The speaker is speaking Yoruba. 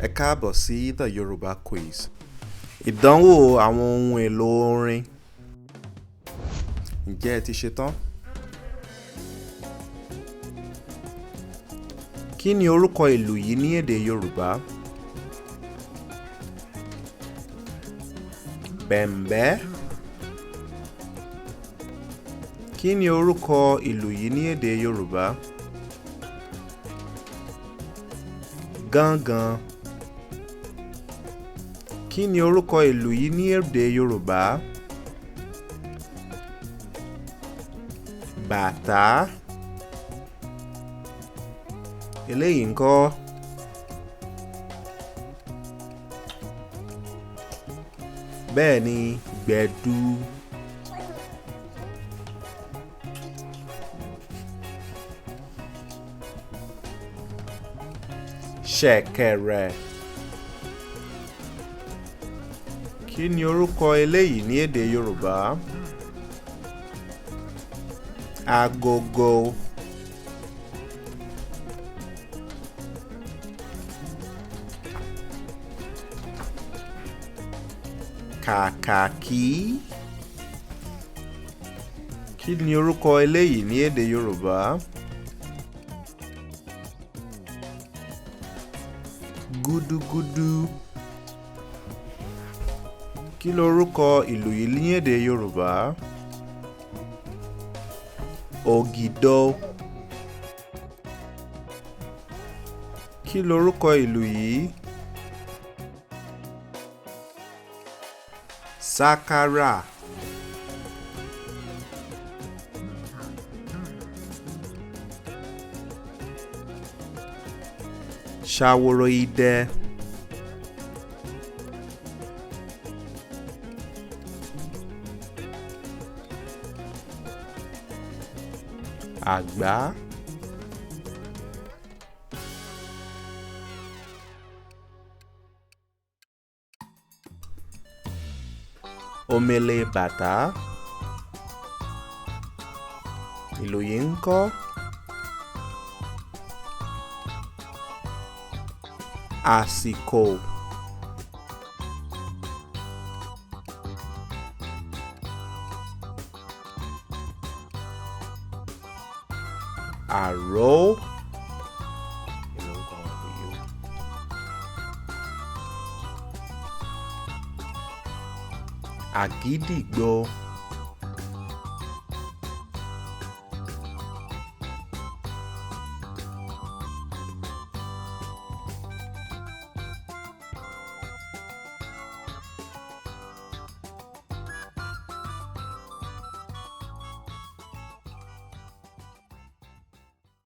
Ẹ káàbọ̀ sí The Yorùbá Quiz. Ìdánwò àwọn ohun èlò orin. Ǹjẹ́ ẹ ti ṣe tán? Kí ni orúkọ ìlù yìí ní èdè Yorùbá? Bẹ̀m̀bẹ́. Kí ni orúkọ ìlù yìí ní èdè Yorùbá? Gángan. Kí ni orúkọ ìlù yìí ní èdè Yorùbá? Bàtá. Eléyìí ńkọ́? Bẹ́ẹ̀ni, gbẹ̀du. Ṣẹ̀kẹ̀rẹ̀. Kí ni orúkọ eléyìí ní èdè Yorùbá? Agogo. Kàkàkí. Kí ni orúkọ eléyìí ní èdè Yorùbá? Gúdúgúdú. Kí lorúkọ ìlù yìí ní èdè Yorùbá? Ògìdó. Kí lorúkọ ìlù yìí? Sákárà. Ṣaworo idẹ. Àgbá. Omele bàtá. Ìlù yìí ńkọ́? Àsìkò. Àró. Kí lorúkọ àwọn ìlù yìí o? Àgídìgbo.